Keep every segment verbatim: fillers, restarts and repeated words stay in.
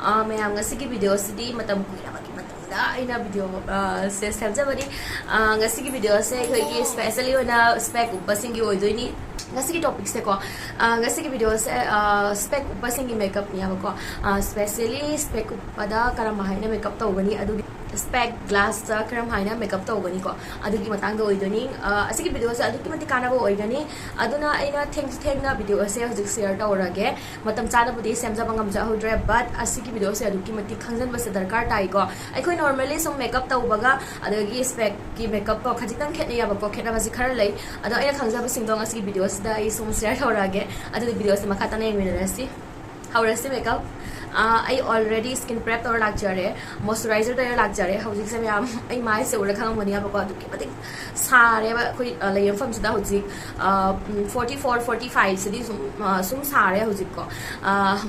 ꯑꯥ, ꯃꯌꯥꯝ, ꯉꯁꯤꯒꯤ ꯚꯤꯗꯤꯑꯣꯁꯤꯗꯤ ꯃꯇꯝ ꯀꯨꯏꯔꯕꯒꯤ ꯃꯇꯨꯡꯗ ꯑꯩꯅ ꯚꯤꯗꯤꯑꯣ, ꯑꯥ, ꯁꯦ ꯁꯦꯝꯖꯕꯅꯤ꯫ ꯑꯥ, ꯉꯁꯤꯒꯤ ꯚꯤꯗꯤꯑꯣꯁꯦ ꯑꯩꯈꯣꯏꯒꯤ specially ꯑꯣꯏꯅ SPEC ꯎꯞꯄꯁꯤꯡꯒꯤ ꯑꯣꯏꯗꯣꯏꯅꯤ꯫ ꯉꯁꯤꯒꯤ ꯇꯣꯄꯤꯛꯁꯦꯀꯣ, ꯑꯥ, ꯉꯁꯤꯒꯤ ꯚꯤꯗꯤꯑꯣꯁꯦ, ꯑꯥ, SPEC ꯎꯞꯄꯁꯤꯡꯒꯤ ꯃꯦꯀꯞꯅꯦꯕꯀꯣ꯫ ꯑꯥ, specially SPEC ꯎꯞꯄꯗ ꯀꯔꯝ ꯍꯥꯏꯅ ꯃꯦꯀꯞ ꯇꯧꯒꯅꯤ, ꯑꯗꯨꯒꯤ SPEC ꯒ꯭ꯂꯥꯁꯇ ꯀꯔꯝ ꯍꯥꯏꯅ ꯃꯦꯀꯞ ꯇꯧꯒꯅꯤꯀꯣ, ꯑꯗꯨꯒꯤ ꯃꯇꯥꯡꯗ ꯑꯣꯏꯗꯣꯏꯅꯤ꯫ ꯑꯥ, ꯑꯁꯤꯒꯤ ꯚꯤꯗꯤꯑꯣꯁꯦ ꯑꯗꯨꯛꯀꯤ ꯃꯇꯤꯛ ꯀꯥꯟꯅꯕ ꯑꯣꯏꯒꯅꯤ꯫ ꯑꯗꯨꯅ ꯑꯩꯅ ꯊꯦꯡꯁꯨ ꯊꯦꯡꯅ ꯚꯤꯗꯤꯑꯣꯁꯦ ꯍꯧꯖꯤꯛ ꯁꯤꯌꯔ ꯇꯧꯔꯒꯦ꯫ ꯃꯇꯝ ꯆꯥꯅꯕꯨꯗꯤ ꯁꯦꯝꯖꯕ ꯉꯝꯖꯍꯧꯗ꯭ꯔꯦ, but ꯑꯁꯤꯒꯤ ꯚꯤꯗꯤꯑꯣꯁꯦ ꯑꯗꯨꯛꯀꯤ ꯃꯇꯤꯛ ꯈꯪꯖꯤꯟꯕꯁꯦ ꯗꯔꯀꯥꯔ ꯇꯥꯏꯀꯣ꯫ ꯑꯩꯈꯣꯏ normally ꯁꯨꯝ ꯃꯦꯀꯞ ꯇꯧꯕꯒ ꯑꯗꯒꯤ SPECꯀꯤ ꯃꯦꯀꯞꯀꯣ ꯈꯖꯤꯛꯇꯪ ꯈꯦꯠꯅꯩꯌꯦꯕꯀꯣ, ꯈꯦꯠꯅꯕꯁꯤ ꯈꯔ ꯂꯩ꯫ ꯑꯗꯣ ꯑꯩꯅ ꯈꯪꯖꯕꯁꯤꯡꯗꯣ ꯉꯁꯤꯒꯤ ꯚꯤꯗꯤꯑꯣꯁꯤꯗ ꯑꯩ ꯁꯨꯝ ꯁꯤꯌꯔ ꯇꯧꯔꯛꯑꯒꯦ꯫ ꯑꯗꯨꯗꯤ ꯚꯤꯗꯤꯑꯣꯁꯦ ꯃꯈꯥ ꯇꯥꯅ ꯌꯦꯡꯃꯤꯟꯅꯔꯁꯤ꯫ ꯍꯧꯔꯁꯤ ꯃꯦꯀꯞ꯫ ꯑꯥ, ꯑꯩ already skin prep ꯇꯧꯔ ꯂꯥꯛꯆꯔꯦ, moisturizer ꯇꯩꯔ ꯂꯥꯛꯆꯔꯦ꯫ ꯍꯧꯖꯤꯛꯁꯦ ꯃꯌꯥꯝ ꯑꯩ ꯃꯥꯏꯁꯦ ꯎꯔ ꯈꯪꯉꯝꯒꯅꯤꯕꯀꯣ, ꯑꯗꯨꯛꯀꯤ ꯃꯇꯤꯛ ꯁꯥꯔꯦꯕ꯫ ꯑꯩꯈꯣꯏ, ꯑ, ꯂꯩꯕ ꯃꯐꯝꯁꯤꯗ ꯍꯧꯖꯤꯛ, ꯑ, ꯎꯝ, forty four, forty five ꯁꯤꯗꯤ ꯁꯨꯝ, ꯑ, ꯁꯨꯝ ꯁꯥꯔꯦ ꯍꯧꯖꯤꯛꯀꯣ꯫ ꯑ,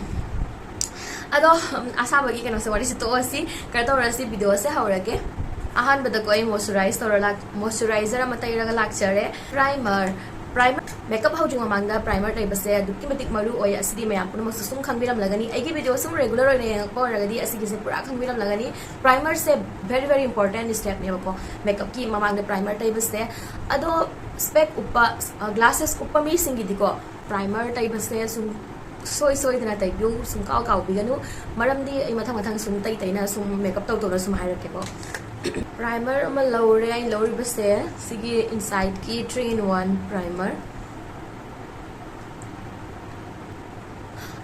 ꯑꯗꯣ, ꯎꯝ, ꯑꯁꯥꯕꯒꯤ ꯀꯩꯅꯣꯁꯦ, ꯋꯥꯔꯤꯁꯦ ꯇꯣꯛꯑꯁꯤ, ꯀꯩꯅꯣ ꯇꯧꯔꯁꯤ, ꯚꯤꯗꯤꯑꯣꯁꯦ ꯍꯧꯔꯒꯦ꯫ ꯑꯍꯥꯟꯕꯗꯀꯣ ꯑꯩ moisturize ꯇꯧꯔ ꯂꯥꯛ-, moisturizer ꯑꯃ ꯇꯩꯔꯒ ꯂꯥꯛꯆꯔꯦ꯫ Primer, primer, ꯃꯦꯀꯞ ꯍꯧꯗ꯭ꯔꯤ ꯃꯃꯥꯡꯗ primer ꯇꯩꯕꯁꯦ ꯑꯗꯨꯛꯀꯤ ꯃꯇꯤꯛ ꯃꯔꯨ ꯑꯣꯏ꯫ ꯑꯁꯤꯗꯤ ꯃꯌꯥꯝ ꯄꯨꯝꯅꯃꯛꯁꯨ ꯁꯨꯝ ꯈꯪꯕꯤꯔꯝꯂꯒꯅꯤ, ꯑꯩꯒꯤ ꯚꯤꯗꯤꯑꯣ ꯁꯨꯝ regular ꯑꯣꯏꯅ ꯌꯦꯡꯉꯛꯄ ꯑꯣꯏꯔꯒꯗꯤ ꯑꯁꯤꯒꯤꯁꯦ ꯄꯨꯔꯥ ꯈꯪꯕꯤꯔꯝꯂꯒꯅꯤ꯫ Primerꯁꯦ very very important stepꯅꯦꯕꯀꯣ, ꯃꯦꯀꯞꯀꯤ ꯃꯃꯥꯡꯗ primer ꯇꯩꯕꯁꯦ꯫ ꯑꯗꯣ SPEC ꯎꯞꯄ, ꯑ, glasses ꯎꯞꯄ ꯃꯤꯁꯤꯡꯒꯤꯗꯤꯀꯣ primer ꯇꯩꯕꯁꯦ ꯁꯨꯝ ꯁꯣꯏ ꯁꯣꯏꯗꯅ ꯇꯩꯕꯤꯌꯨ, ꯁꯨꯡꯀꯥꯎ ꯀꯥꯎꯕꯤꯒꯅꯨ꯫ ꯃꯔꯝꯗꯤ ꯑꯩ ꯃꯊꯪ ꯃꯊꯪ ꯁꯨꯝ ꯇꯩ ꯇꯩꯅ ꯁꯨꯝ ꯃꯦꯀꯞ ꯇꯧ ꯇꯧꯅ ꯁꯨꯝ ꯍꯥꯏꯔꯛꯀꯦꯀꯣ꯫ Primer ꯑꯃ ꯂꯧꯔꯦ, ꯑꯩꯅ ꯂꯧꯔꯤꯕꯁꯦ ꯁꯤꯒꯤ Insightꯀꯤ three in one primer꯫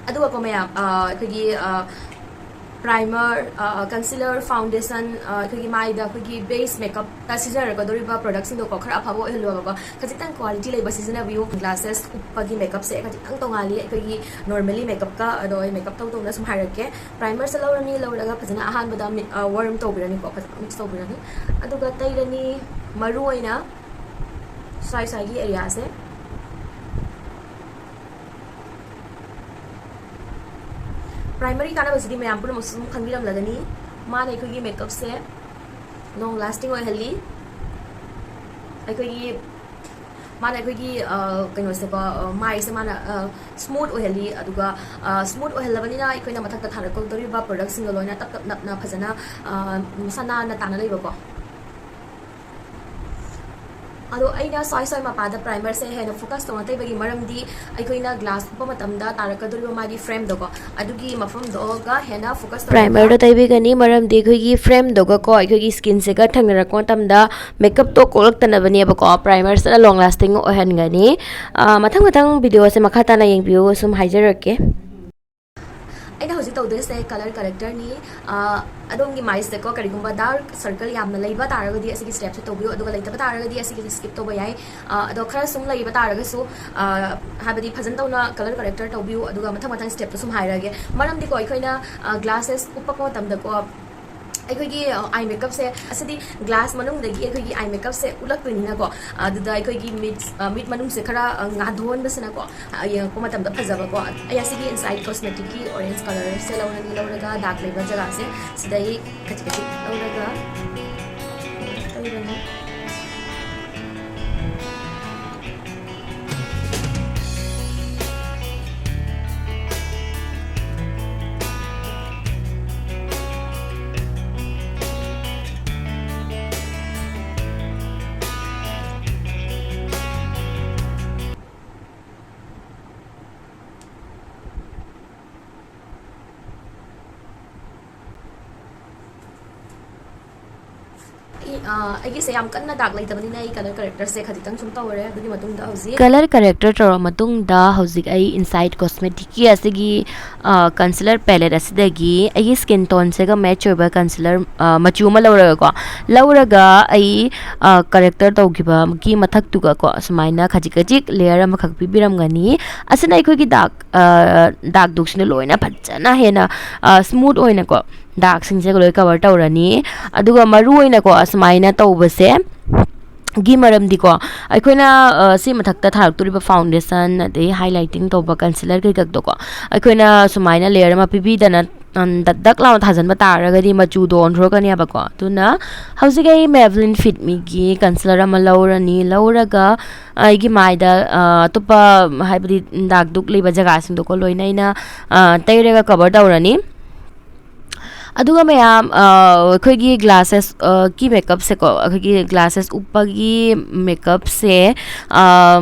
ꯑꯗꯨꯒꯀꯣ ꯃꯌꯥꯝ, ꯑ, ꯑꯩꯈꯣꯏꯒꯤ, ꯑ, primer, ꯑ, concealer, foundation, ꯑ, ꯑꯩꯈꯣꯏꯒꯤ ꯃꯥꯏꯗ ꯑꯩꯈꯣꯏꯒꯤ base makeupꯇ ꯁꯤꯖꯤꯟꯅꯔꯛꯀꯗꯧꯔꯤꯕ productꯁꯤꯡꯗꯣꯀꯣ ꯈꯔ ꯑꯐꯕ ꯑꯣꯏꯍꯜꯂꯨꯕꯀꯣ, ꯈꯖꯤꯛꯇꯪ quality ꯂꯩꯕ ꯁꯤꯖꯤꯟꯅꯕꯤꯌꯨ꯫ Glasses ꯎꯞꯄꯒꯤ makeupꯁꯦ ꯈꯖꯤꯛꯇꯪ ꯇꯣꯡꯉꯥꯜꯂꯤ ꯑꯩꯈꯣꯏꯒꯤ normally makeupꯀ꯫ ꯑꯗꯣ ꯑꯩ ꯃꯦꯀꯞ ꯇꯧ ꯇꯧꯅ ꯁꯨꯝ ꯍꯥꯏꯔꯛꯀꯦ꯫ Primerꯁꯦ ꯂꯧꯔꯅꯤ, ꯂꯧꯔꯒ ꯐꯖꯅ ꯑꯍꯥꯟꯕꯗ ꯃꯤ-, ꯑ, warm ꯇꯧꯕꯤꯔꯅꯤꯀꯣ, ꯐꯖꯅ mix ꯇꯧꯕꯤꯔꯅꯤ꯫ ꯑꯗꯨꯒ ꯇꯩꯔꯅꯤ, ꯃꯔꯨ ꯑꯣꯏꯅ ꯁ꯭ꯋꯥꯏ ꯁ꯭ꯋꯥꯏꯒꯤ areaꯁꯦ꯫ Primerꯒꯤ ꯀꯥꯟꯅꯕꯁꯤꯗꯤ ꯃꯌꯥꯝ ꯄꯨꯝꯅꯃꯛꯁꯨ ꯑꯗꯨꯝ ꯈꯪꯕꯤꯔꯝꯂꯒꯅꯤ꯫ ꯃꯥꯅ ꯑꯩꯈꯣꯏꯒꯤ makeupꯁꯦ long lasting ꯑꯣꯏꯍꯜꯂꯤ꯫ ꯑꯩꯈꯣꯏꯒꯤ ꯃꯥꯅ ꯑꯩꯈꯣꯏꯒꯤ ꯀꯩꯅꯣꯁꯦꯀꯣ, ꯃꯥꯏꯁꯦ ꯃꯥꯅ ꯁ꯭ꯃꯨꯠ ꯑꯣꯏꯍꯜꯂꯤ꯫ ꯑꯗꯨꯒ ꯁ꯭ꯃꯨꯠ ꯑꯣꯏꯍꯜꯂꯕꯅꯤꯅ ꯑꯩꯈꯣꯏꯅ ꯃꯊꯛꯇ ꯊꯥꯔꯛꯀꯗꯧꯔꯤꯕ ꯄ꯭ꯔꯗꯛꯁꯤꯡꯗꯣ ꯂꯣꯏꯅ ꯇꯞ ꯇꯞ ꯅꯞꯅ ꯐꯖꯅ ꯃꯁꯥ ꯅꯥꯟꯅ ꯇꯥꯅ ꯂꯩꯕꯀꯣ꯫ ꯑꯗꯣ ꯑꯩꯅ ꯁ꯭ꯋꯥꯏ ꯁ꯭ꯋꯥꯏ ꯃꯄꯥꯗ ꯄ꯭ꯔꯥꯏꯃꯔꯁꯦ ꯍꯦꯟꯅ ꯐꯣꯀꯁ ꯇꯧꯅ ꯇꯩꯕꯒꯤ ꯃꯔꯝꯗꯤ, ꯑꯩꯈꯣꯏꯅ ꯒ꯭ꯂꯥꯁ ꯎꯞꯄ ꯃꯇꯝꯗ ꯇꯥꯔꯛꯀꯗꯧꯔꯤꯕ ꯃꯥꯒꯤ ꯐ꯭ꯔꯦꯝꯗꯣꯀꯣ, ꯑꯗꯨꯒꯤ ꯃꯐꯝꯗꯣꯒ ꯍꯦꯟꯅ ꯐꯣꯀꯁ ꯇꯧꯔꯒ ꯄ꯭ꯔꯥꯏꯃꯔꯗꯣ ꯇꯩꯕꯤꯒꯅꯤ꯫ ꯃꯔꯝꯗꯤ ꯑꯩꯈꯣꯏꯒꯤ ꯐ꯭ꯔꯦꯝꯗꯨꯒꯀꯣ ꯑꯩꯈꯣꯏꯒꯤ ꯁ꯭ꯀꯤꯟꯁꯤꯒ ꯊꯦꯡꯅꯔꯛꯄ ꯃꯇꯝꯗ ꯃꯦꯀꯞꯇꯣ ꯀꯣꯛꯂꯛꯇꯅꯕꯅꯦꯕꯀꯣ꯫ ꯄ꯭ꯔꯥꯏꯃꯔꯁꯤꯅ ꯂꯣꯡ ꯂꯥꯁꯇꯤꯡ ꯑꯣꯏꯍꯟꯒꯅꯤ꯫ ꯃꯊꯪ ꯃꯊꯪ ꯚꯤꯗꯤꯑꯣꯁꯦ ꯃꯈꯥ ꯇꯥꯅ ꯌꯦꯡꯕꯤꯌꯨ, ꯁꯨꯝ ꯍꯥꯏꯖꯔꯛꯀꯦ꯫ ꯑꯩꯅ ꯍꯧꯖꯤꯛ ꯇꯧꯗꯣꯏꯁꯦ ꯀꯂꯔ ꯀꯔꯦꯛꯇꯔꯅꯤ꯫ ꯑꯗꯣꯝꯒꯤ ꯃꯥꯏꯁꯤꯗꯀꯣ ꯀꯔꯤꯒꯨꯝꯕ ꯗꯥꯔꯛ ꯁꯔꯀꯜ ꯌꯥꯝꯅ ꯂꯩꯕ ꯇꯥꯔꯒꯗꯤ ꯑꯁꯤꯒꯤ ꯁ꯭ꯇꯦꯞꯁꯦ ꯇꯧꯕꯤꯌꯨ, ꯑꯗꯨꯒ ꯂꯩꯇꯕ ꯇꯥꯔꯒꯗꯤ ꯑꯁꯤꯒꯤꯁꯦ ꯁ꯭ꯀꯤꯞ ꯇꯧꯕ ꯌꯥꯏ꯫ ꯑꯗꯣ ꯈꯔ ꯁꯨꯝ ꯂꯩꯕ ꯇꯥꯔꯒꯁꯨ, ꯍꯥꯏꯕꯗꯤ ꯐꯖꯅ ꯇꯧꯅ ꯀꯂꯔ ꯀꯔꯦꯛꯇꯔ ꯇꯧꯕꯤꯌꯨ, ꯑꯗꯨꯒ ꯃꯊꯪ ꯃꯊꯪ ꯁ꯭ꯇꯦꯞꯇꯣ ꯁꯨꯝ ꯍꯥꯏꯔꯛꯑꯒꯦ꯫ ꯃꯔꯝꯗꯤꯀꯣ, ꯑꯩꯈꯣꯏꯅ ꯒ꯭ꯂꯥꯁꯦꯁ ꯎꯞꯄꯛꯄ ꯃꯇꯝꯗꯀꯣ, ꯑꯩꯈꯣꯏꯒꯤ ꯑꯥꯏ ꯃꯦꯀꯞꯁꯦ, ꯑꯁꯤꯗꯤ ꯒ꯭ꯂꯥꯁ ꯃꯅꯨꯡꯗꯒꯤ ꯑꯩꯈꯣꯏꯒꯤ ꯑꯥꯏ ꯃꯦꯀꯞꯁꯦ ꯎꯠꯂꯛꯇꯣꯏꯅꯤꯅꯀꯣ, ꯑꯗꯨꯗ ꯑꯩꯈꯣꯏꯒꯤ ꯃꯤꯠ ꯃꯤꯠ ꯃꯅꯨꯡꯁꯦ ꯈꯔ ꯉꯥꯟꯊꯣꯛꯍꯟꯕꯁꯤꯅꯀꯣ, ꯌꯦꯡꯉꯛꯄ ꯃꯇꯝꯗ ꯐꯖꯕꯀꯣ꯫ ꯑꯩ ꯑꯁꯤꯒꯤ ꯏꯟꯁꯥꯏꯠ ꯀꯣꯁꯃꯦꯇꯤꯛꯀꯤ ꯑꯣꯔꯦꯟꯖ ꯀꯂꯔꯁꯦ ꯂꯧꯔꯅꯤ꯫ ꯂꯧꯔꯒ ꯗꯥꯛ ꯂꯩꯕ ꯖꯒꯥꯁꯦ ꯁꯤꯗ ꯑꯩ ꯈꯖꯤꯛ ꯈꯖꯤꯛ ꯂꯧꯔꯒ ꯇꯩꯔꯅꯤ꯫ ꯑꯩ, ꯑ, ꯑꯩꯒꯤꯁꯦ ꯌꯥꯝ ꯀꯟꯅ ꯗꯥꯛ ꯂꯩꯇꯕꯅꯤꯅ ꯑꯩ ꯀꯂꯔ ꯀꯔꯦꯛꯇꯔꯁꯦ ꯈꯖꯤꯛꯇꯪ ꯁꯨꯝ ꯇꯧꯔꯦ꯫ ꯑꯗꯨꯒꯤ ꯃꯇꯨꯡꯗ ꯍꯧꯖꯤꯛ ꯀꯂꯔ ꯀꯔꯦꯛꯇꯔ ꯇꯧꯔ ꯃꯇꯨꯡꯗ ꯍꯧꯖꯤꯛ ꯑꯩ ꯏꯟꯁꯥꯏꯠ ꯀꯣꯁꯃꯦꯇꯤꯛꯀꯤ ꯑꯁꯤꯒꯤ, ꯑ, ꯀꯟꯁꯤꯂꯔ ꯄꯦꯂꯦꯠ ꯑꯁꯤꯗꯒꯤ ꯑꯩꯒꯤ ꯁ꯭ꯀꯤꯟ ꯇꯣꯟꯁꯤꯒ ꯃꯦꯠꯆ ꯑꯣꯏꯕ ꯀꯟꯁꯤꯂꯔ, ꯑ, ꯃꯆꯨ ꯑꯃ ꯂꯧꯔꯒꯀꯣ, ꯂꯧꯔꯒ ꯑꯩ, ꯑ, ꯀꯔꯦꯛꯇꯔ ꯇꯧꯈꯤꯕꯒꯤ ꯃꯊꯛꯇꯨꯒꯀꯣ ꯁꯨꯃꯥꯏꯅ ꯈꯖꯤꯛ ꯈꯖꯤꯛ ꯂꯦꯌꯔ ꯑꯃꯈꯛ ꯄꯤꯕꯤꯔꯝꯒꯅꯤ꯫ ꯑꯁꯤꯅ ꯑꯩꯈꯣꯏꯒꯤ ꯗꯥꯛ, ꯑ, ꯗꯥꯛ ꯗꯨꯛꯁꯤꯅ ꯂꯣꯏꯅ ꯐꯖꯅ ꯍꯦꯟꯅ, ꯑ, ꯁ꯭ꯃꯨꯠ ꯑꯣꯏꯅꯀꯣ ꯗꯥꯛꯁꯤꯡꯁꯦ ꯂꯣꯏ ꯀꯚꯔ ꯇꯧꯔꯅꯤ꯫ ꯑꯗꯨꯒ ꯃꯔꯨ ꯑꯣꯏꯅꯀꯣ ꯑꯁꯨꯃꯥꯏꯅ ꯇꯧꯕꯁꯦ ꯒꯤ ꯃꯔꯝꯗꯤꯀꯣ, ꯑꯩꯈꯣꯏꯅ, ꯑ, ꯁꯤ ꯃꯊꯛꯇ ꯊꯥꯔꯛꯇꯣꯔꯤꯕ ꯐꯥꯎꯟꯗꯦꯁꯟ, ꯑꯗꯩ ꯍꯥꯏꯂꯥꯏꯇꯤꯡ ꯇꯧꯕ ꯀꯟꯁꯤꯂꯔ ꯀꯩꯀꯛꯇꯣꯀꯣ, ꯑꯩꯈꯣꯏꯅ ꯁꯨꯃꯥꯏꯅ ꯂꯦꯌꯔ ꯑꯃ ꯄꯤꯕꯤꯗꯅ ꯗꯛ ꯗꯛ ꯂꯥꯎꯅ ꯊꯥꯖꯤꯟꯕ ꯇꯥꯔꯒꯗꯤ ꯃꯆꯨꯗꯣ ꯑꯣꯟꯊꯣꯔꯛꯀꯅꯦꯕꯀꯣ꯫ ꯑꯗꯨꯅ ꯍꯧꯖꯤꯛ ꯑꯩ Maybelline Fit Meꯒꯤ concealer ꯑꯃ ꯂꯧꯔꯅꯤ꯫ ꯂꯧꯔꯒ ꯑꯩꯒꯤ ꯃꯥꯏꯗ ꯑꯇꯣꯞꯄ, ꯍꯥꯏꯕꯗꯤ ꯗꯥꯛ ꯗꯨꯛ ꯂꯩꯕ ꯖꯒꯥꯁꯤꯡꯗꯣꯀꯣ, ꯂꯣꯏꯅ ꯑꯩꯅ ꯇꯩꯔꯒ cover ꯇꯧꯔꯅꯤ꯫ ꯑꯗꯨꯒ ꯃꯌꯥꯝ, ꯑꯩꯈꯣꯏꯒꯤ glasses ꯀꯤ makeupꯁꯦꯀꯣ, ꯑꯩꯈꯣꯏꯒꯤ glasses ꯎꯞꯄꯒꯤ makeupꯁꯦ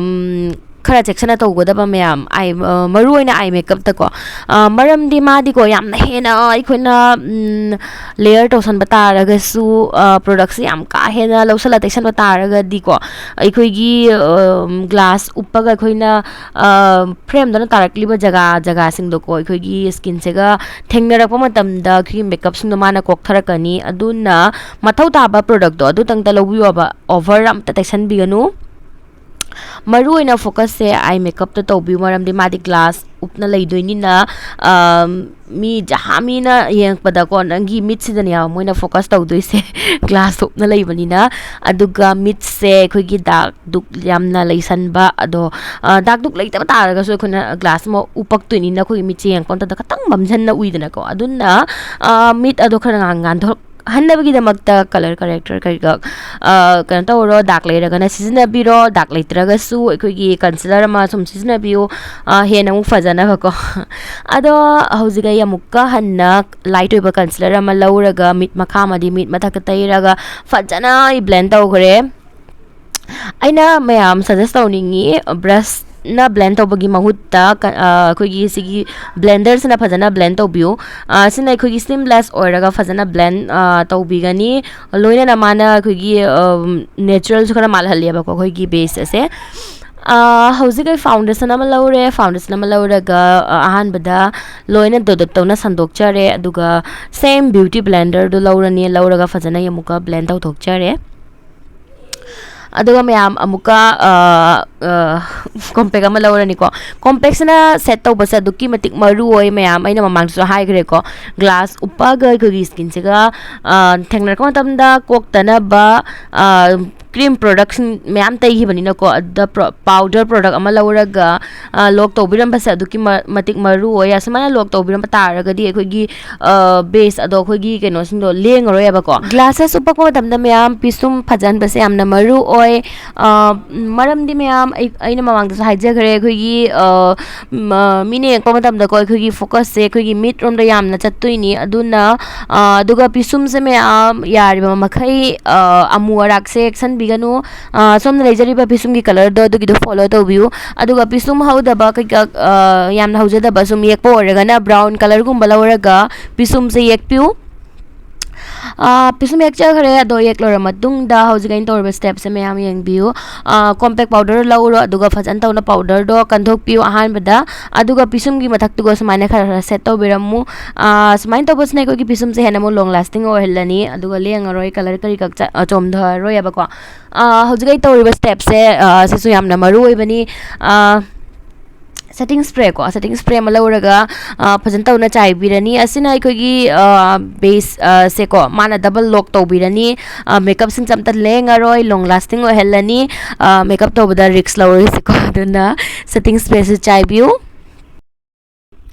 ꯈꯔ ꯆꯦꯛꯁꯤꯟꯅ ꯇꯧꯒꯗꯕ ꯃꯌꯥꯝ, ꯃꯔꯨ ꯑꯣꯏꯅ eye makeupꯇꯀꯣ꯫ ꯃꯔꯝꯗꯤ ꯃꯥꯗꯤꯀꯣ ꯌꯥꯝꯅ ꯍꯦꯟꯅ ꯑꯩꯈꯣꯏꯅ layer ꯇꯧꯁꯟꯕ ꯇꯥꯔꯒꯁꯨ, productꯁꯦ ꯌꯥꯝ ꯀꯥ ꯍꯦꯟꯅ ꯂꯧꯁꯜꯂ ꯇꯩꯁꯟꯕ ꯇꯥꯔꯒꯗꯤꯀꯣ, ꯑꯩꯈꯣꯏꯒꯤ glass ꯎꯞꯄꯒ ꯑꯩꯈꯣꯏꯅ frameꯗꯨꯅ ꯇꯥꯔꯛꯂꯤꯕ ꯖꯒꯥ ꯖꯒꯥꯁꯤꯡꯗꯣꯀꯣ, ꯑꯩꯈꯣꯏꯒꯤ skinꯁꯤꯒ ꯊꯦꯡꯅꯔꯛꯄ ꯃꯇꯝꯗ ꯑꯩꯈꯣꯏꯒꯤ makeupꯁꯤꯡꯗꯣ ꯃꯥꯅ ꯀꯣꯛꯊꯔꯛꯀꯅꯤ꯫ ꯑꯗꯨꯅ ꯃꯊꯧ ꯇꯥꯕ productꯗꯣ ꯑꯗꯨꯇꯪꯇ ꯂꯧꯕꯤꯌꯣꯕ, over ꯑꯝꯇ ꯇꯩꯁꯟꯕꯤꯒꯅꯨ꯫ ꯃꯔꯨ ꯑꯣꯏꯅ focusꯁꯦ eye makeupꯇ ꯇꯧꯕꯤꯌꯨ, ꯃꯔꯝꯗꯤ ꯃꯥꯗꯤ glass ꯎꯞꯅ ꯂꯩꯗꯣꯏꯅꯤꯅ, ꯃꯤ ꯖꯍꯥ ꯃꯤꯅ ꯌꯦꯡꯉꯛꯄꯗꯀꯣ, ꯅꯪꯒꯤ ꯃꯤꯠꯁꯤꯗꯅꯦꯕ ꯃꯣꯏꯅ focus ꯇꯧꯗꯣꯏꯁꯦ, glass ꯎꯞꯅ ꯂꯩꯕꯅꯤꯅ꯫ ꯑꯗꯨꯒ ꯃꯤꯠꯁꯦ ꯑꯩꯈꯣꯏꯒꯤ ꯗꯥꯛ ꯗꯨꯛ ꯌꯥꯝꯅ ꯂꯩꯁꯟꯕ, ꯑꯗꯣ ꯗꯥꯛ ꯗꯨꯛ ꯂꯩꯇꯕ ꯇꯥꯔꯒꯁꯨ ꯑꯩꯈꯣꯏꯅ glass ꯑꯃ ꯎꯞꯄꯛꯇꯣꯏꯅꯤꯅ ꯑꯩꯈꯣꯏꯒꯤ ꯃꯤꯠꯁꯦ ꯌꯦꯡꯉꯛꯄ ꯃꯇꯝꯗ ꯈꯤꯇꯪ ꯃꯝꯁꯤꯟꯅ ꯎꯏꯗꯅꯀꯣ꯫ ꯑꯗꯨꯅ ꯃꯤꯠ ꯑꯗꯣ ꯈꯔ ꯉꯥꯟ ꯉꯥꯟꯊꯣꯛ ꯍꯟꯅꯕꯒꯤꯗꯃꯛꯇ colour corrector ꯀꯩꯀꯥ ꯀꯩꯅꯣ ꯇꯧꯔꯣ, ꯗꯥꯛ ꯂꯩꯔꯒꯅ ꯁꯤꯖꯤꯟꯅꯕꯤꯔꯣ, ꯗꯥꯛ ꯂꯩꯇ꯭ꯔꯒꯁꯨ ꯑꯩꯈꯣꯏꯒꯤ concealer ꯑꯃ ꯁꯨꯝ ꯁꯤꯖꯤꯟꯅꯕꯤꯌꯨ, ꯍꯦꯟꯅ ꯑꯃꯨꯛ ꯐꯖꯅꯕꯀꯣ꯫ ꯑꯗꯣ ꯍꯧꯖꯤꯛ ꯑꯩ ꯑꯃꯨꯛꯀ ꯍꯟꯅ light ꯑꯣꯏꯕ concealer ꯑꯃ ꯂꯧꯔꯒ ꯃꯤꯠ ꯃꯈꯥ ꯑꯃꯗꯤ ꯃꯤꯠ ꯃꯊꯛꯇ ꯇꯩꯔꯒ ꯐꯖꯅ ꯑꯩ blend ꯇꯧꯈ꯭ꯔꯦ꯫ ꯑꯩꯅ ꯃꯌꯥꯝ suggest ꯇꯧꯅꯤꯡꯉꯤ, brushꯅ blend ꯇꯧꯕꯒꯤ ꯃꯍꯨꯠꯇ ꯑꯩꯈꯣꯏꯒꯤ ꯁꯤꯒꯤ blenderꯁꯤꯅ ꯐꯖꯅ blend ꯇꯧꯕꯤꯌꯨ꯫ ꯁꯤꯅ ꯑꯩꯈꯣꯏꯒꯤ seamless ꯑꯣꯏꯔꯒ ꯐꯖꯅ blend ꯇꯧꯕꯤꯒꯅꯤ꯫ ꯂꯣꯏꯅꯅ ꯃꯥꯅ ꯑꯩꯈꯣꯏꯒꯤ naturalꯁꯨ ꯈꯔ ꯃꯥꯜꯍꯜꯂꯦꯕꯀꯣ ꯑꯩꯈꯣꯏꯒꯤ base ꯑꯁꯦ꯫ ꯍꯧꯖꯤꯛ ꯑꯩ foundation ꯑꯃ ꯂꯧꯔꯦ꯫ Foundation ꯑꯃ ꯂꯧꯔꯒ ꯑꯍꯥꯟꯕꯗ ꯂꯣꯏꯅ dot dot ꯇꯧꯅ ꯁꯟꯗꯣꯛꯆꯔꯦ꯫ ꯑꯗꯨꯒ same beauty blenderꯗꯨ ꯂꯧꯔꯅꯤ꯫ ꯂꯧꯔꯒ ꯐꯖꯅ ꯑꯃꯨꯛꯀ blend ꯇꯧꯊꯣꯛꯆꯔꯦ꯫ ꯑꯗꯨꯒ ꯃꯌꯥꯝ ꯑꯃꯨꯛꯀ compact ꯑꯃ ꯂꯧꯔꯅꯤꯀꯣ꯫ Compactꯁꯤꯅ set ꯇꯧꯕꯁꯦ ꯑꯗꯨꯛꯀꯤ ꯃꯇꯤꯛ ꯃꯔꯨ ꯑꯣꯏ ꯃꯌꯥꯝ, ꯑꯩꯅ ꯃꯃꯥꯡꯗꯁꯨ ꯍꯥꯏꯈ꯭ꯔꯦꯀꯣ꯫ Glass ꯎꯞꯄꯒ ꯑꯩꯈꯣꯏꯒꯤ skinꯁꯤꯒ ꯊꯦꯡꯅꯔꯛꯄ ꯃꯇꯝꯗ ꯀꯣꯛꯇꯅꯕ ꯀ꯭ꯔꯤꯝ ꯄ꯭ꯔꯣꯗꯛꯁꯤꯡ ꯃꯌꯥꯝ ꯇꯩꯈꯤꯕꯅꯤꯅꯀꯣ, ꯑꯗꯨꯗ ꯄꯥꯎꯗꯔ ꯄ꯭ꯔꯣꯗꯛ ꯑꯃ ꯂꯧꯔꯒ ꯂꯣꯛ ꯇꯧꯕꯤꯔꯝꯕꯁꯦ ꯑꯗꯨꯛꯀꯤ ꯃꯇꯤꯛ ꯃꯔꯨ ꯑꯣꯏ꯫ ꯑꯁꯨꯃꯥꯏꯅ ꯂꯣꯛ ꯇꯧꯕꯤꯔꯝꯕ ꯇꯥꯔꯒꯗꯤ ꯑꯩꯈꯣꯏꯒꯤ ꯕꯦꯁ ꯑꯗꯣ, ꯑꯩꯈꯣꯏꯒꯤ ꯀꯩꯅꯣꯁꯤꯡꯗꯣ ꯂꯦꯡꯉꯔꯣꯏꯕꯀꯣ꯫ ꯒ꯭ꯂꯥꯁꯦꯁ ꯎꯞꯄꯛꯄ ꯃꯇꯝꯗ ꯃꯌꯥꯝ ꯄꯤꯁꯨꯝ ꯐꯖꯍꯟꯕꯁꯦ ꯌꯥꯝꯅ ꯃꯔꯨ ꯑꯣꯏ꯫ ꯃꯔꯝꯗꯤ ꯃꯌꯥꯝ ꯑꯩ ꯑꯩꯅ ꯃꯃꯥꯡꯗꯁꯨ ꯍꯥꯏꯖꯈ꯭ꯔꯦ, ꯑꯩꯈꯣꯏꯒꯤ ꯃꯤꯅ ꯌꯦꯡꯉꯛꯄ ꯃꯇꯝꯗꯀꯣ, ꯑꯩꯈꯣꯏꯒꯤ ꯐꯣꯀꯁꯁꯦ ꯑꯩꯈꯣꯏꯒꯤ ꯃꯤꯠ ꯔꯣꯝꯗ ꯌꯥꯝꯅ ꯆꯠꯇꯣꯏꯅꯤ꯫ ꯑꯗꯨꯅ ꯑꯗꯨꯒ ꯄꯤꯁꯨꯝꯁꯦ ꯃꯌꯥꯝ ꯌꯥꯔꯤꯕ ꯃꯈꯩ ꯑꯃꯨ ꯑꯔꯥꯛꯁꯦ ꯌꯦꯛꯁꯟꯕꯤꯒꯅꯨ꯫ ꯁꯣꯝꯅ ꯂꯩꯖꯔꯤꯕ ꯄꯤꯁꯨꯝꯒꯤ ꯀꯂꯔꯗꯣ ꯑꯗꯨꯒꯤꯗꯣ ꯐꯣꯂꯣ ꯇꯧꯕꯤꯌꯨ꯫ ꯑꯗꯨꯒ ꯄꯤꯁꯨꯝ ꯍꯧꯗꯕ ꯀꯩꯀꯥ ꯌꯥꯝꯅ ꯍꯧꯖꯗꯕ ꯁꯨꯝ ꯌꯦꯛꯄ ꯑꯣꯏꯔꯒꯅ ꯕ꯭ꯔꯥꯎꯟ ꯀꯂꯔꯒꯨꯝꯕ ꯂꯧꯔꯒ ꯄꯤꯁꯨꯝꯁꯦ ꯌꯦꯛꯄꯤꯌꯨ꯫ ꯄꯤꯁꯨꯝ ꯌꯦꯛꯆꯈ꯭ꯔꯦ꯫ ꯑꯗꯣ ꯌꯦꯛꯂꯣꯏꯔ ꯃꯇꯨꯡꯗ ꯍꯧꯖꯤꯛ ꯑꯩꯅ ꯇꯧꯔꯤꯕ ꯁ꯭ꯇꯦꯞꯁꯦ ꯃꯌꯥꯝ ꯌꯦꯡꯕꯤꯌꯨ꯫ ꯀꯣꯝꯄꯦꯛ ꯄꯥꯎꯗꯔ ꯂꯧꯔꯣ, ꯑꯗꯨꯒ ꯐꯖꯅ ꯇꯧꯅ ꯄꯥꯎꯗꯔꯗꯣ ꯀꯟꯊꯣꯛꯄꯤꯌꯨ ꯑꯍꯥꯟꯕꯗ꯫ ꯑꯗꯨꯒ ꯄꯤꯁꯨꯝꯒꯤ ꯃꯊꯛꯇꯨꯒ ꯁꯨꯃꯥꯏꯅ ꯈꯔ ꯈꯔ ꯁꯦꯠ ꯇꯧꯕꯤꯔꯝꯃꯨ꯫ ꯁꯨꯃꯥꯏꯅ ꯇꯧꯕꯁꯤꯅ ꯑꯩꯈꯣꯏꯒꯤ ꯄꯤꯁꯨꯝꯁꯦ ꯍꯦꯟꯅ ꯑꯃꯨꯛ ꯂꯣꯡ ꯂꯥꯁꯇꯤꯡ ꯑꯣꯏꯍꯜꯂꯅꯤ, ꯑꯗꯨꯒ ꯂꯦꯡꯉꯔꯣꯏ, ꯀꯂꯔ ꯀꯔꯤ ꯀꯛ ꯆ- ꯑ, ꯆꯣꯝꯊꯔꯔꯣꯏꯕꯀꯣ꯫ ꯍꯧꯖꯤꯛ ꯑꯩ ꯇꯧꯔꯤꯕ ꯁ꯭ꯇꯦꯞꯁꯦ ꯁꯤꯁꯨ ꯌꯥꯝꯅ ꯃꯔꯨ ꯑꯣꯏꯕꯅꯤ꯫ ꯁꯦꯇꯤꯡ ꯁ꯭ꯄ꯭ꯔꯦ ꯀꯣ, ꯁꯦꯇꯤꯡ ꯁ꯭ꯄ꯭ꯔꯦ ꯑꯃ ꯂꯧꯔꯒ ꯐꯖꯅ ꯇꯧꯅ ꯆꯥꯏꯕꯤꯔꯅꯤ꯫ ꯑꯁꯤꯅ ꯑꯩꯈꯣꯏꯒꯤ ꯕꯦꯁ ꯁꯦꯀꯣ, ꯃꯥꯅ ꯗꯕꯜ ꯂꯣꯛ ꯇꯧꯕꯤꯔꯅꯤ꯫ ꯃꯦꯀꯞꯁꯤꯡꯁꯦ ꯑꯝꯇ ꯂꯦꯡꯉꯔꯣꯏ, ꯂꯣꯡ ꯂꯥꯁꯇꯤꯡ ꯑꯣꯏꯍꯜꯂꯅꯤ꯫ ꯃꯦꯀꯞ ꯇꯧꯕꯗ ꯔꯤꯛꯁ ꯂꯧꯔꯣꯏꯁꯤꯀꯣ꯫ ꯑꯗꯨꯅ ꯁꯦꯇꯤꯡ ꯁ꯭ꯄ꯭ꯔꯦꯁꯤ ꯆꯥꯏꯕꯤꯌꯨ꯫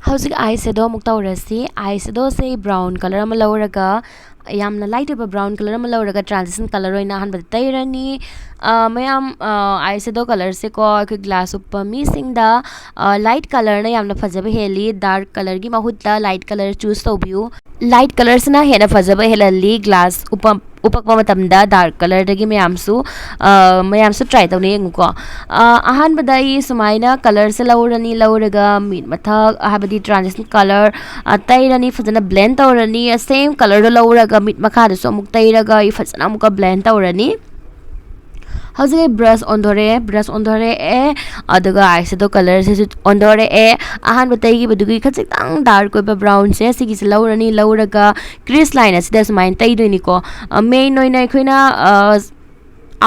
ꯍꯧꯖꯤꯛ ꯑꯥꯏ ꯁꯦꯗꯣ ꯑꯃꯨꯛ ꯇꯧꯔꯁꯤ꯫ ꯑꯥꯏ ꯁꯦꯗꯣꯁꯦ ꯕ꯭ꯔꯥꯎꯟ ꯀꯂꯔ ꯑꯃ ꯂꯧꯔꯒ, ꯌꯥꯝꯅ ꯂꯥꯏꯠ ꯑꯣꯏꯕ ꯕ꯭ꯔꯥꯎꯟ ꯀꯂꯔ ꯑꯃ ꯂꯧꯔꯒ, ꯇ꯭ꯔꯥꯟꯖꯤꯁꯟ ꯀꯂꯔ ꯑꯣꯏꯅ ꯑꯍꯥꯟꯕꯗ ꯇꯩꯔꯅꯤ꯫ ꯃꯌꯥꯝ, ꯑꯥꯏ ꯁꯦꯗꯣ ꯀꯂꯔꯁꯦꯀꯣ, ꯑꯩꯈꯣꯏ ꯒ꯭ꯂꯥꯁ ꯎꯞꯄ ꯃꯤꯁꯤꯡꯗ ꯂꯥꯏꯠ ꯀꯂꯔꯅ ꯌꯥꯝꯅ ꯐꯖꯕ ꯍꯦꯜꯂꯤ꯫ ꯗꯥꯔꯛ ꯀꯂꯔꯒꯤ ꯃꯍꯨꯠꯇ ꯂꯥꯏꯠ ꯀꯂꯔ ꯆꯨꯁ ꯇꯧꯕꯤꯌꯨ꯫ ꯂꯥꯏꯠ ꯀꯂꯔꯁꯤꯅ ꯍꯦꯟꯅ ꯐꯖꯕ ꯍꯦꯜꯍꯜꯂꯤ꯫ ꯒ꯭ꯂꯥꯁ ꯎꯞꯄ ꯎꯞꯄꯛꯄ ꯃꯇꯝꯗ ꯗꯥꯔꯛ ꯀꯂꯔꯗꯒꯤ ꯃꯌꯥꯝꯁꯨ, ꯃꯌꯥꯝꯁꯨ ꯇ꯭ꯔꯥꯏ ꯇꯧꯅ ꯌꯦꯡꯉꯨꯀꯣ꯫ ꯑꯍꯥꯟꯕꯗ ꯑꯩ ꯁꯨꯃꯥꯏꯅ ꯀꯂꯔꯁꯦ ꯂꯧꯔꯅꯤ, ꯂꯧꯔꯒ ꯃꯤꯠ ꯃꯊꯛ, ꯍꯥꯏꯕꯗꯤ ꯇ꯭ꯔꯥꯟꯖꯤꯁꯟ ꯀꯂꯔ ꯇꯩꯔꯅꯤ, ꯐꯖꯅ ꯕ꯭ꯂꯦꯟ ꯇꯧꯔꯅꯤ꯫ ꯁꯦꯝ ꯀꯂꯔꯗꯣ ꯂꯧꯔꯒ ꯃꯤꯠ ꯃꯈꯥꯗꯁꯨ ꯑꯃꯨꯛ ꯇꯩꯔꯒ ꯑꯩ ꯐꯖꯅ ꯑꯃꯨꯛꯀ ꯕ꯭ꯂꯦꯟ ꯇꯧꯔꯅꯤ꯫ ꯍꯧꯖꯤꯛ ꯑꯩ ꯕ꯭ꯔꯁ ꯑꯣꯟꯊꯣꯔꯛꯑꯦ, ꯕ꯭ꯔꯁ ꯑꯣꯟꯊꯣꯔꯛꯑꯦ, ꯑꯗꯨꯒ ꯑꯥꯏ ꯁꯦꯗꯣ ꯀꯂꯔꯁꯤꯁꯨ ꯑꯣꯟꯊꯣꯔꯛꯑꯦ꯫ ꯑꯍꯥꯟꯕ ꯇꯩꯈꯤꯕꯗꯨꯒꯤ ꯈꯖꯤꯛꯇꯪ ꯗꯥꯔꯛ ꯑꯣꯏꯕ ꯕ꯭ꯔꯥꯎꯟꯁꯦ ꯁꯤꯒꯤꯁꯦ ꯂꯧꯔꯅꯤ, ꯂꯧꯔꯒ ꯀ꯭ꯔꯤꯁ ꯂꯥꯏꯟ ꯑꯁꯤꯗ ꯁꯨꯃꯥꯏꯅ ꯇꯩꯗꯣꯏꯅꯤꯀꯣ꯫ ꯃꯦꯟ ꯑꯣꯏꯅ ꯑꯩꯈꯣꯏꯅ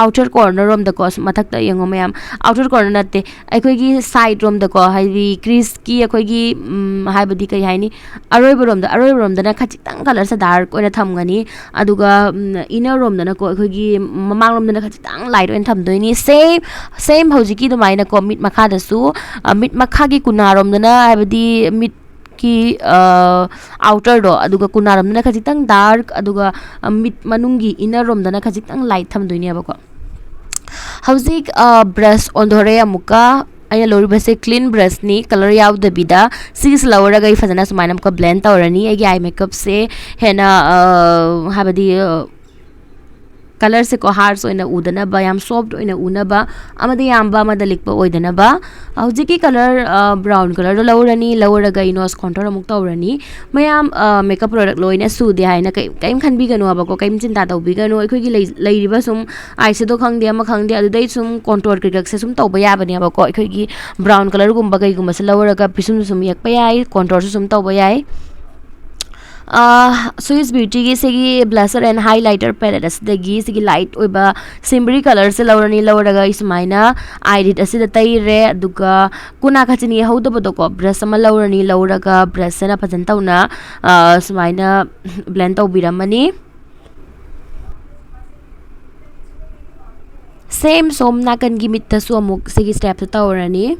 ꯑꯥꯎꯇꯔ ꯀꯣꯔꯅꯔ ꯔꯣꯝꯗꯀꯣ, ꯃꯊꯛꯇ ꯌꯦꯡꯉꯣ ꯃꯌꯥꯝ, ꯑꯥꯎꯇꯔ ꯀꯣꯔꯅꯔ ꯅꯠꯇꯦ, ꯑꯩꯈꯣꯏꯒꯤ ꯁꯥꯏꯠ ꯔꯣꯝꯗꯀꯣ, ꯍꯥꯏꯗꯤ ꯀ꯭ꯔꯤꯁꯀꯤ ꯑꯩꯈꯣꯏꯒꯤ, ꯎꯝ, ꯍꯥꯏꯕꯗꯤ ꯀꯩ ꯍꯥꯏꯅꯤ, ꯑꯔꯣꯏꯕ ꯔꯣꯝꯗ, ꯑꯔꯣꯏꯕ ꯔꯣꯝꯗꯅ ꯈꯖꯤꯛꯇꯪ ꯀꯂꯔꯁꯦ ꯗꯥꯔꯛ ꯑꯣꯏꯅ ꯊꯝꯒꯅꯤ, ꯑꯗꯨꯒ, ꯎꯝ, ꯏꯟꯅꯔ ꯔꯣꯝꯗꯅꯀꯣ, ꯑꯩꯈꯣꯏꯒꯤ ꯃꯃꯥꯡ ꯂꯣꯝꯗꯅ ꯈꯖꯤꯛꯇꯪ ꯂꯥꯏꯠ ꯑꯣꯏꯅ ꯊꯝꯗꯣꯏꯅꯤ꯫ ꯁꯦꯝ, ꯁꯦꯝ ꯍꯧꯖꯤꯛꯀꯤ ꯑꯗꯨꯃꯥꯏꯅꯀꯣ, ꯃꯤꯠ ꯃꯈꯥꯗꯁꯨ, ꯑ, ꯃꯤꯠ ꯃꯈꯥꯒꯤ ꯀꯨꯅꯥꯔꯣꯝꯗꯅ, ꯍꯥꯏꯕꯗꯤ ꯃꯤꯠꯀꯤ, ꯑ, ꯑꯥꯎꯇꯔꯗꯣ, ꯑꯗꯨꯒ ꯀꯨꯅꯥꯔꯣꯝꯗꯅ ꯈꯖꯤꯛꯇꯪ ꯗꯥꯔꯛ, ꯑꯗꯨꯒ, ꯑ, ꯃꯤꯠ ꯃꯅꯨꯡꯒꯤ ꯏꯟꯅꯔ ꯔꯣꯝꯗꯅ ꯈꯖꯤꯛꯇꯪ ꯂꯥꯏꯠ ꯊꯝꯗꯣꯏꯅꯦꯕꯀꯣ꯫ ꯍꯧꯖꯤꯛ, ꯑ, ꯕ꯭ꯔꯁ ꯑꯣꯟꯊꯣꯔꯛꯑꯦ ꯑꯃꯨꯛꯀ꯫ ꯑꯩꯅ ꯂꯧꯔꯤꯕꯁꯦ ꯀ꯭ꯂꯤꯟ ꯕ꯭ꯔꯁꯅꯤ, ꯀꯂꯔ ꯌꯥꯎꯗꯕꯤꯗ꯫ ꯁꯤꯒꯤꯁꯤ ꯂꯧꯔꯒ ꯑꯩ ꯐꯖꯅ ꯁꯨꯃꯥꯏꯅ ꯑꯃꯨꯛꯀ ꯕ꯭ꯂꯦꯟ ꯇꯧꯔꯅꯤ꯫ ꯑꯩꯒꯤ ꯑꯥꯏ ꯃꯦꯀꯞꯁꯦ ꯍꯦꯟꯅ, ꯑ, ꯍꯥꯏꯕꯗꯤ, ꯑ, ꯀꯂꯔꯁꯦꯀꯣ ꯍꯥꯔꯁ ꯑꯣꯏꯅ ꯎꯗꯅꯕ, ꯌꯥꯝ ꯁꯣꯐ ꯑꯣꯏꯅ ꯎꯅꯕ, ꯑꯃꯗ ꯌꯥꯝꯕ ꯑꯃꯗ ꯂꯤꯛꯄ ꯑꯣꯏꯗꯅꯕ꯫ ꯍꯧꯖꯤꯛꯀꯤ ꯀꯂꯔ, ꯑ, ꯕ꯭ꯔꯥꯎꯟ ꯀꯂꯔꯗꯣ ꯂꯧꯔꯅꯤ, ꯂꯧꯔꯒ ꯑꯩ ꯅꯣꯁ ꯀꯣꯟꯇꯣꯔ ꯑꯃꯨꯛ ꯇꯧꯔꯅꯤ꯫ ꯃꯌꯥꯝ, ꯑ, ꯃꯦꯀꯞ ꯄ꯭ꯔꯣꯗꯛ ꯂꯣꯏꯅ ꯁꯨꯗꯦ ꯍꯥꯏꯅ ꯀꯩ-, ꯀꯩꯝ ꯈꯟꯕꯤꯒꯅꯨ ꯍꯥꯏꯕꯀꯣ, ꯀꯩꯝ ꯆꯤꯟꯇꯥ ꯇꯧꯕꯤꯒꯅꯨ꯫ ꯑꯩꯈꯣꯏꯒꯤ ꯂꯩ-, ꯂꯩꯔꯤꯕ ꯁꯨꯝ ꯑꯥꯏ ꯁꯦꯗꯣ ꯈꯪꯗꯦ, ꯑꯃ ꯈꯪꯗꯦ, ꯑꯗꯨꯗꯩ ꯁꯨꯝ ꯀꯣꯟꯇꯣꯔ ꯀꯩꯀꯥꯁꯦ ꯁꯨꯝ ꯇꯧꯕ ꯌꯥꯕꯅꯦꯕꯀꯣ꯫ ꯑꯩꯈꯣꯏꯒꯤ ꯕ꯭ꯔꯥꯎꯟ ꯀꯂꯔꯒꯨꯝꯕ ꯀꯩꯒꯨꯝꯕꯁꯦ ꯂꯧꯔꯒ ꯄꯤꯁꯨꯝꯁꯨ ꯁꯨꯝ ꯌꯦꯛꯄ ꯌꯥꯏ, ꯀꯣꯟꯇꯣꯔꯁꯨ ꯁꯨꯝ ꯇꯧꯕ ꯌꯥꯏ꯫ ꯑꯥ, Swiss Beautyꯒꯤ ꯁꯤꯒꯤ blusher and highlighter palette ꯑꯁꯤꯗꯒꯤ ꯁꯤꯒꯤ ꯂꯥꯏꯠ ꯑꯣꯏꯕ ꯁꯤꯝꯕꯔꯤ ꯀꯂꯔꯁꯦ ꯂꯧꯔꯅꯤ꯫ ꯂꯧꯔꯒ ꯑꯩ ꯁꯨꯃꯥꯏꯅ ꯑꯥꯏ ꯂꯤꯠ ꯑꯁꯤꯗ ꯇꯩꯔꯦ꯫ ꯑꯗꯨꯒ ꯀꯨꯅꯥ ꯈꯥꯆꯤꯟ ꯌꯦꯛꯍꯧꯗꯕꯗꯣꯀꯣ, ꯕ꯭ꯔꯁ ꯑꯃ ꯂꯧꯔꯅꯤ꯫ ꯂꯧꯔꯒ ꯕ꯭ꯔꯁꯁꯤꯅ ꯐꯖꯅ ꯇꯧꯅ, ꯑꯥ, ꯁꯨꯃꯥꯏꯅ ꯕ꯭ꯂꯦꯟ ꯇꯧꯕꯤꯔꯝꯃꯅꯤ꯫ ꯁꯦꯝ ꯁꯣꯝ ꯅꯥꯀꯟꯒꯤ ꯃꯤꯠꯇꯁꯨ ꯑꯃꯨꯛ ꯁꯤꯒꯤ ꯁ꯭ꯇꯦꯞꯁꯦ ꯇꯧꯔꯅꯤ꯫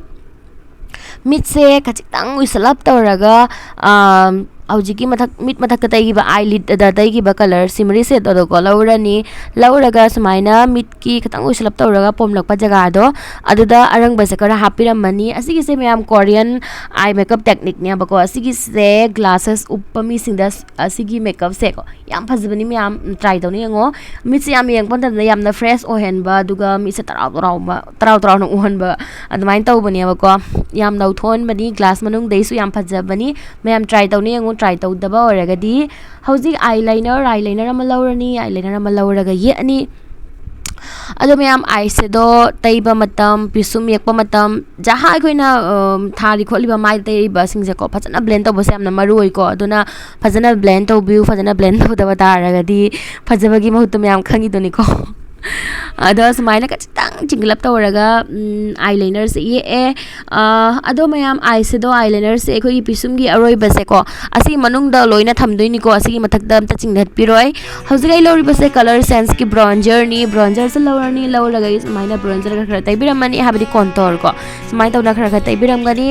ꯃꯤꯠꯁꯦ ꯈꯖꯤꯛꯇꯪ ꯎꯏꯁꯜꯂꯞ ꯇꯧꯔꯒ, ꯑꯥ, ꯍꯧꯖꯤꯛꯀꯤ ꯃꯊꯛ, ꯃꯤꯠ ꯃꯊꯛꯇ ꯇꯩꯈꯤꯕ, ꯑꯥꯏ ꯂꯤꯠꯇ ꯇꯩꯈꯤꯕ ꯀꯂꯔ ꯁꯤꯃꯔꯤ ꯁꯦꯠ ꯑꯗꯣꯀꯣ ꯂꯧꯔꯅꯤ꯫ ꯂꯧꯔꯒ ꯁꯨꯃꯥꯏꯅ ꯃꯤꯠꯀꯤ ꯈꯤꯇꯪ ꯎꯏꯁꯜꯂꯞ ꯇꯧꯔꯒ ꯄꯣꯝꯂꯛꯄ ꯖꯒꯥꯗꯣ, ꯑꯗꯨꯗ ꯑꯔꯪꯕꯁꯦ ꯈꯔ ꯍꯥꯞꯄꯤꯔꯝꯃꯅꯤ꯫ ꯑꯁꯤꯒꯤꯁꯦ ꯃꯌꯥꯝ Korean eye makeup techniqueꯅꯦꯕꯀꯣ꯫ ꯑꯁꯤꯒꯤꯁꯦ glasses ꯎꯞꯄ ꯃꯤꯁꯤꯡꯗ ꯑꯁꯤꯒꯤ makeupꯁꯦꯀꯣ ꯌꯥꯝ ꯐꯖꯕꯅꯤ, ꯃꯌꯥꯝ try ꯇꯧꯅ ꯌꯦꯡꯉꯣ꯫ ꯃꯤꯠꯁꯦ ꯌꯥꯝ ꯌꯦꯡꯕ ꯃꯇꯝꯗ ꯌꯥꯝꯅ fresh ꯑꯣꯏꯍꯟꯕ, ꯑꯗꯨꯒ ꯃꯤꯠꯁꯦ ꯇꯔꯥꯎ ꯇꯔꯥꯎꯕ, ꯇꯔꯥꯎ ꯇꯔꯥꯎꯅ ꯎꯍꯟꯕ, ꯑꯗꯨꯃꯥꯏꯅ ꯇꯧꯕꯅꯦꯕꯀꯣ꯫ ꯌꯥꯝ ꯅꯧꯊꯣꯛꯍꯟꯕꯅꯤ, glass ꯃꯅꯨꯡꯗꯩꯁꯨ ꯌꯥꯝ ꯐꯖꯕꯅꯤ꯫ ꯃꯌꯥꯝ try ꯇꯧꯅ ꯌꯦꯡꯉꯨ, try ꯇꯧꯗꯕ ꯑꯣꯏꯔꯒꯗꯤ꯫ ꯍꯧꯖꯤꯛ eyeliner, eyeliner ꯑꯃ ꯂꯧꯔꯅꯤ, eyeliner ꯑꯃ ꯂꯧꯔꯒ ꯌꯦꯛꯑꯅꯤ꯫ ꯑꯗꯣ ꯃꯌꯥꯝ, eye shadow ꯇꯩꯕ ꯃꯇꯝ, ꯄꯤꯁꯨꯝ ꯌꯦꯛꯄ ꯃꯇꯝ, ꯖꯍꯥ ꯑꯩꯈꯣꯏꯅ, ꯑꯝ, ꯊꯥꯔꯤ ꯈꯣꯠꯂꯤꯕ ꯃꯥꯏꯗ ꯇꯩꯔꯤꯕꯁꯤꯡꯁꯦꯀꯣ, ꯐꯖꯅ blend ꯇꯧꯕꯁꯦ ꯌꯥꯝꯅ ꯃꯔꯨ ꯑꯣꯏꯀꯣ꯫ ꯑꯗꯨꯅ ꯐꯖꯅ blend ꯇꯧꯕꯤꯌꯨ꯫ ꯐꯖꯅ blend ꯇꯧꯗꯕ ꯇꯥꯔꯒꯗꯤ ꯐꯖꯕꯒꯤ ꯃꯍꯨꯠꯇ ꯃꯌꯥꯝ ꯈꯪꯉꯤꯗꯨꯅꯤꯀꯣ꯫ ꯑꯗꯣ ꯁꯨꯃꯥꯏꯅ ꯈꯤꯇꯪ ꯆꯤꯡꯒꯂꯞ ꯇꯧꯔꯒ, ꯎꯝ, eye linerꯁꯦ ꯌꯦꯛꯑꯦ꯫ ꯑꯥ, ꯑꯗꯣ ꯃꯌꯥꯝ, eyeshadow, eye linerꯁꯦ ꯑꯩꯈꯣꯏꯒꯤ ꯄꯤꯁꯨꯝꯒꯤ ꯑꯔꯣꯏꯕꯁꯦꯀꯣ, ꯑꯁꯤꯒꯤ ꯃꯅꯨꯡꯗ ꯂꯣꯏꯅ ꯊꯝꯗꯣꯏꯅꯤꯀꯣ, ꯑꯁꯤꯒꯤ ꯃꯊꯛꯇ ꯑꯝꯇ ꯆꯤꯡꯍꯠꯄꯤꯔꯣꯏ꯫ ꯍꯧꯖꯤꯛ ꯑꯩ ꯂꯧꯔꯤꯕꯁꯦ colour Senseꯀꯤ bronzerꯅꯤ꯫ Bronzerꯁꯦ ꯂꯧꯔꯅꯤ, ꯂꯧꯔꯒ ꯑꯩ ꯁꯨꯃꯥꯏꯅ bronzer ꯈꯔ ꯈꯔ ꯇꯩꯕꯤꯔꯝꯃꯅꯤ, ꯍꯥꯏꯕꯗꯤ contour ꯀꯣ, ꯁꯨꯃꯥꯏꯅ ꯇꯧꯅ ꯈꯔ ꯈꯔ ꯇꯩꯕꯤꯔꯝꯒꯅꯤ꯫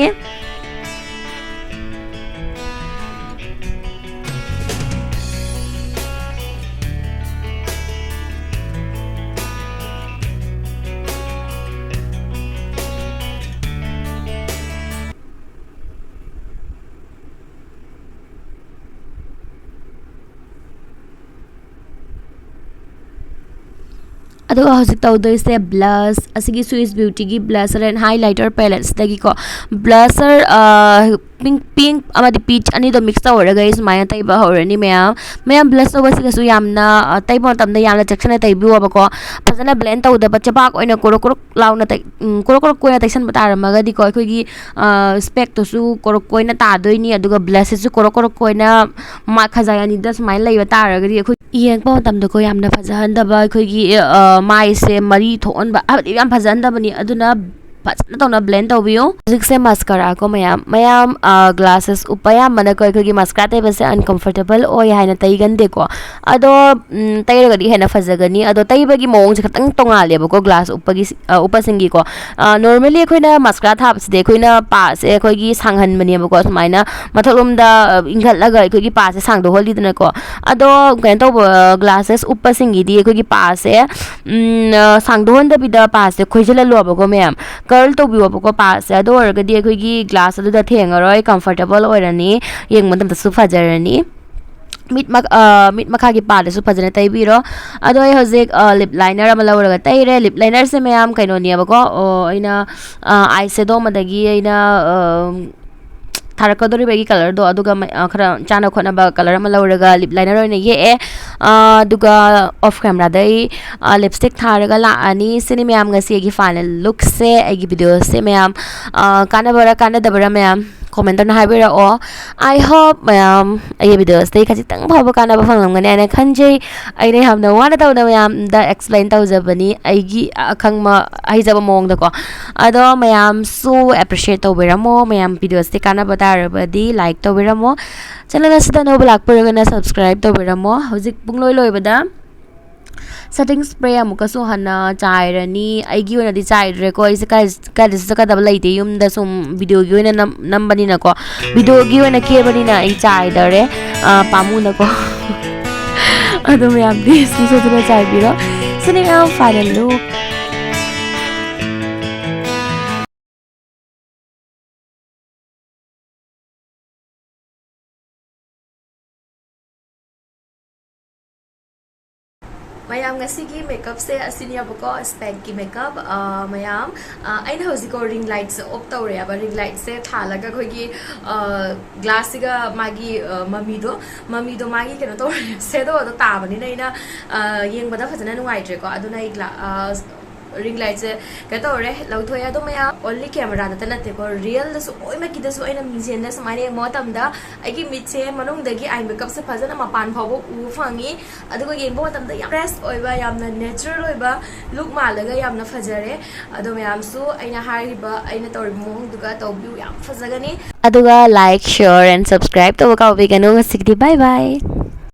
ꯑꯗꯨꯒ ꯍꯧꯖꯤꯛ ꯇꯧꯗꯣꯏꯁꯦ blush, ꯑꯁꯤꯒꯤ Swiss Beautyꯒꯤ blush and highlighter paletteꯁꯤꯗꯒꯤꯀꯣ, blusher, ꯑ, pink, pink ꯑꯃꯗꯤ peach ꯑꯅꯤꯗꯣ mix ꯇꯧꯔꯒ ꯑꯩ ꯁꯨꯃꯥꯏꯅ ꯇꯩꯕ ꯍꯧꯔꯅꯤ ꯃꯌꯥꯝ꯫ ꯃꯌꯥꯝ, blush ꯇꯧꯕꯁꯤꯒꯁꯨ ꯌꯥꯝꯅ, ꯑ, ꯇꯩꯕ ꯃꯇꯝꯗ ꯌꯥꯝꯅ ꯆꯦꯛꯁꯤꯟꯅ ꯇꯩꯕꯤꯌꯣꯕꯀꯣ꯫ ꯐꯖꯅ blend ꯇꯧꯗꯕ, ꯆꯕꯥꯛ ꯑꯣꯏꯅ ꯀꯣꯔꯣꯛ ꯀꯣꯔꯣꯛ ꯂꯥꯎꯅ ꯇꯩ-, ꯎꯝ, ꯀꯣꯔꯣꯛ ꯀꯣꯔꯣꯛ ꯀꯣꯏꯅ ꯇꯩꯁꯟꯕ ꯇꯥꯔꯝꯃꯒꯗꯤꯀꯣ, ꯑꯩꯈꯣꯏꯒꯤ, ꯑ, specꯇꯨꯁꯨ ꯀꯣꯔꯣꯛ ꯀꯣꯏꯅ ꯇꯥꯗꯣꯏꯅꯤ, ꯑꯗꯨꯒ blushꯁꯤꯁꯨ ꯀꯣꯔꯣꯛ ꯀꯣꯔꯣꯛ ꯀꯣꯏꯅ ꯃꯥ ꯈꯖꯥꯏ ꯑꯅꯤꯗ ꯁꯨꯃꯥꯏꯅ ꯂꯩꯕ ꯇꯥꯔꯒꯗꯤ ꯑꯩꯈꯣꯏ ꯌꯦꯡꯉꯛꯄ ꯃꯇꯝꯗꯀꯣ ꯌꯥꯝꯅ ꯐꯖꯍꯟꯗꯕ, ꯑꯩꯈꯣꯏꯒꯤ, ꯑ, ꯃꯥꯏꯁꯦ ꯃꯔꯤ ꯊꯣꯛꯍꯟꯕ, ꯍꯥꯏꯕꯗꯤ ꯌꯥꯝ ꯐꯖꯍꯟꯗꯕꯅꯤ꯫ ꯑꯗꯨꯅ ꯐꯖꯅ ꯇꯧꯅ blend ꯇꯧꯕꯤꯌꯨ꯫ ꯍꯧꯖꯤꯛꯁꯦ mascara ꯀꯣ ꯃꯌꯥꯝ, ꯃꯌꯥꯝ, ꯑ, glasses ꯎꯞꯄ ꯑꯌꯥꯝꯕꯅꯀꯣ ꯑꯩꯈꯣꯏꯒꯤ mascara ꯇꯩꯕꯁꯦ uncomfortable ꯑꯣꯏ ꯍꯥꯏꯅ ꯇꯩꯒꯟꯗꯦꯀꯣ꯫ ꯑꯗꯣ, ꯎꯝ, ꯇꯩꯔꯒꯗꯤ ꯍꯦꯟꯅ ꯐꯖꯒꯅꯤ꯫ ꯑꯗꯣ ꯇꯩꯕꯒꯤ ꯃꯑꯣꯡꯁꯦ ꯈꯤꯇꯪ ꯇꯣꯡꯉꯥꯜꯂꯦꯕꯀꯣ glass ꯎꯞꯄꯒꯤ, ꯑ, ꯎꯞꯄꯁꯤꯡꯒꯤꯀꯣ꯫ ꯑ, normally ꯑꯩꯈꯣꯏꯅ mascara ꯊꯥꯕꯁꯤꯗꯤ ꯑꯩꯈꯣꯏꯅ ꯄꯥꯁꯦ ꯑꯩꯈꯣꯏꯒꯤ ꯁꯥꯡꯍꯟꯕꯅꯦꯕꯀꯣ, ꯁꯨꯃꯥꯏꯅ ꯃꯊꯛꯂꯣꯝꯗ, ꯑ, ꯏꯟꯈꯠꯂꯒ ꯑꯩꯈꯣꯏꯒꯤ ꯄꯥꯁꯦ ꯁꯥꯡꯗꯣꯛꯍꯜꯂꯤꯗꯅꯀꯣ꯫ ꯑꯗꯣ ꯀꯩꯅꯣ ꯇꯧꯕ, glasses ꯎꯞꯄꯁꯤꯡꯒꯤꯗꯤ ꯑꯩꯈꯣꯏꯒꯤ ꯄꯥꯁꯦ, ꯎꯝ, ꯑ, ꯁꯥꯡꯗꯣꯛꯍꯟꯗꯕꯤꯗ ꯄꯥꯁꯦ ꯈꯣꯏꯖꯤꯜꯍꯜꯂꯣꯕꯀꯣ ꯃꯌꯥꯝ, curl ꯇꯧꯕꯤꯌꯣꯕꯀꯣ ꯄꯥꯁꯦ꯫ ꯑꯗꯨ ꯑꯣꯏꯔꯒꯗꯤ ꯑꯩꯈꯣꯏꯒꯤ glass ꯑꯗꯨꯗ ꯊꯦꯡꯉꯔꯣꯏ, comfortable ꯑꯣꯏꯔꯅꯤ, ꯌꯦꯡꯕ ꯃꯇꯝꯗꯁꯨ ꯐꯖꯔꯅꯤ꯫ ꯃꯤꯠ ꯃꯛ-, ꯑ, ꯃꯤꯠ ꯃꯈꯥꯒꯤ ꯄꯥꯗꯁꯨ ꯐꯖꯅ ꯇꯩꯕꯤꯔꯣ꯫ ꯑꯗꯣ ꯑꯩ ꯍꯧꯖꯤꯛ, ꯑ, lip liner ꯑꯃ ꯂꯧꯔꯒ ꯇꯩꯔꯦ꯫ Lip linerꯁꯦ ꯃꯌꯥꯝ ꯀꯩꯅꯣꯅꯦꯕꯀꯣ, ꯑꯣ, ꯑꯩꯅ, ꯑ, eyeshadow ꯑꯃꯗꯒꯤ ꯑꯩꯅ, ꯑ, ꯊꯥꯔꯛꯀꯗꯧꯔꯤꯕ ꯑꯩꯒꯤ colourꯗꯣ, ꯑꯗꯨꯒ ꯃ-, ꯑ, ꯈꯔ ꯆꯥꯅ ꯈꯣꯠꯅꯕ colour ꯑꯃ ꯂꯧꯔꯒ lip liner ꯑꯣꯏꯅ ꯌꯦꯛꯑꯦ꯫ ꯑ, ꯑꯗꯨꯒ off cameraꯗ ꯑꯩ, ꯑ, lipstick ꯊꯥꯔꯒ ꯂꯥꯛꯑꯅꯤ꯫ ꯁꯤꯅꯤ ꯃꯌꯥꯝ ꯉꯁꯤ ꯑꯩꯒꯤ final lookꯁꯦ꯫ ꯑꯩꯒꯤ videoꯁꯦ ꯃꯌꯥꯝ, ꯑ, ꯀꯥꯟꯅꯕꯔ ꯀꯥꯟꯅꯗꯕꯔ ꯃꯌꯥꯝ comment ꯇꯧꯅ ꯍꯥꯏꯕꯤꯔꯛꯑꯣ꯫ I hope ꯃꯌꯥꯝ ꯑꯩꯒꯤ videos ꯇꯒꯤ ꯈꯖꯤꯛꯇꯪ ꯐꯥꯎꯕ ꯀꯥꯟꯅꯕ ꯐꯪꯂꯝꯒꯅꯤ ꯍꯥꯏꯅ ꯈꯟꯖꯩ꯫ ꯑꯩꯅ ꯌꯥꯝꯅ ꯋꯥꯅ ꯇꯧꯅ ꯃꯌꯥꯝꯗ explain ꯇꯧꯖꯕꯅꯤ, ꯑꯩꯒꯤ ꯑꯈꯪꯕ ꯍꯩꯖꯕ ꯃꯑꯣꯡꯗꯀꯣ꯫ ꯑꯗꯣ ꯃꯌꯥꯝꯁꯨ appreciate ꯇꯧꯕꯤꯔꯝꯃꯣ꯫ ꯃꯌꯥꯝ videos ꯇꯤ ꯀꯥꯟꯅꯕ ꯇꯥꯔꯕꯗꯤ like ꯇꯧꯕꯤꯔꯝꯃꯣ꯫ Channel ꯑꯁꯤꯗ ꯑꯅꯧꯕ ꯂꯥꯛꯄ ꯑꯣꯏꯔꯒꯅ subscribe ꯇꯧꯕꯤꯔꯝꯃꯣ꯫ ꯍꯧꯖꯤꯛ ꯄꯨꯡꯂꯣꯏ ꯂꯣꯏꯕꯗ setting spray ꯑꯃꯨꯛꯀꯁꯨ ꯍꯟꯅ ꯆꯥꯏꯔꯅꯤ꯫ ꯑꯩꯒꯤ ꯑꯣꯏꯅꯗꯤ ꯆꯥꯏꯗ꯭ꯔꯦꯀꯣ, ꯑꯩꯁꯦ ꯀꯥꯏ-, ꯀꯥꯏꯗꯁꯨ ꯆꯠꯀꯗꯕ ꯂꯩꯇꯦ, ꯌꯨꯝꯗ ꯁꯨꯝ video ꯒꯤ ꯑꯣꯏꯅ ꯅꯝ-, ꯅꯝꯕꯅꯤꯅꯀꯣ꯫ Video ꯒꯤ ꯑꯣꯏꯅ ꯀꯦꯕꯅꯤꯅ ꯑꯩ ꯆꯥꯏꯗꯔꯦ, ꯑ, ꯄꯥꯝꯃꯨꯅꯀꯣ꯫ ꯑꯗꯣ ꯃꯌꯥꯝꯗꯤ ꯁꯨꯡꯁꯣꯏ ꯁꯣꯏꯗꯅ ꯆꯥꯏꯕꯤꯔꯣ꯫ ꯁꯤꯅꯤ ꯃꯌꯥꯝ final look꯫ ꯃꯌꯥꯝ, ꯉꯁꯤꯒꯤ makeup ꯁꯦ ꯑꯁꯤꯅꯦꯕꯀꯣ, ꯁ꯭ꯄꯦꯛꯀꯤ makeup꯫ ꯑ, ꯃꯌꯥꯝ, ꯑ, ꯑꯩꯅ ꯍꯧꯖꯤꯛꯀꯣ ring light ꯁꯦ off ꯇꯧꯔꯦꯕ꯫ Ring light ꯁꯦ ꯊꯥꯜꯂꯒ ꯑꯩꯈꯣꯏꯒꯤ, ꯑ, glass ꯁꯤꯒ ꯃꯥꯒꯤ, ꯑ, ꯃꯃꯤꯗꯣ, ꯃꯃꯤꯗꯣ ꯃꯥꯒꯤ ꯀꯩꯅꯣ ꯇꯧꯔꯦ, shadow ꯗꯣ ꯇꯥꯕꯅꯤꯅ ꯑꯩꯅ, ꯑ, ꯌꯦꯡꯕꯗ ꯐꯖꯅ ꯅꯨꯡꯉꯥꯏꯇ꯭ꯔꯦꯀꯣ꯫ ꯑꯗꯨꯅ ꯑꯩ gla-, ꯑ, ring light ꯁꯦ ꯀꯩꯅꯣ ꯇꯧꯔꯦ, ꯂꯧꯊꯣꯛꯑꯦ꯫ ꯑꯗꯣ ꯃꯌꯥꯝ, only camera ꯗꯇ ꯅꯠꯇꯦꯀꯣ, real ꯗꯁꯨ ꯂꯣꯏꯅꯃꯛꯀꯤꯗꯁꯨ ꯑꯩꯅ ꯃꯤꯡꯁꯦꯟꯗ ꯁꯨꯃꯥꯏꯅ ꯌꯦꯡꯕ ꯃꯇꯝꯗ ꯑꯩꯒꯤ ꯃꯤꯠꯁꯦ ꯃꯅꯨꯡꯗꯒꯤ eye makeup ꯁꯦ ꯐꯖꯅ ꯃꯄꯥꯟ ꯐꯥꯎꯕ ꯎꯕ ꯐꯪꯉꯤ꯫ ꯑꯗꯨꯒ ꯌꯦꯡꯕ ꯃꯇꯝꯗ ꯌꯥꯝ fresh ꯑꯣꯏꯕ, ꯌꯥꯝꯅ natural ꯑꯣꯏꯕ look ꯃꯥꯜꯂꯒ ꯌꯥꯝꯅ ꯐꯖꯔꯦ꯫ ꯑꯗꯣ ꯃꯌꯥꯝꯁꯨ ꯑꯩꯅ ꯍꯥꯏꯔꯤꯕ, ꯑꯩꯅ ꯇꯧꯔꯤꯕ ꯃꯑꯣꯡꯗꯨꯒ ꯇꯧꯕꯤꯌꯨ, ꯌꯥꯝ ꯐꯖꯒꯅꯤ꯫ ꯑꯗꯨꯒ like, share and subscribe ꯇꯧꯕ ꯀꯥꯎꯕꯤꯒꯅꯨ꯫ ꯉꯁꯤꯒꯤꯗꯤ bye bye꯫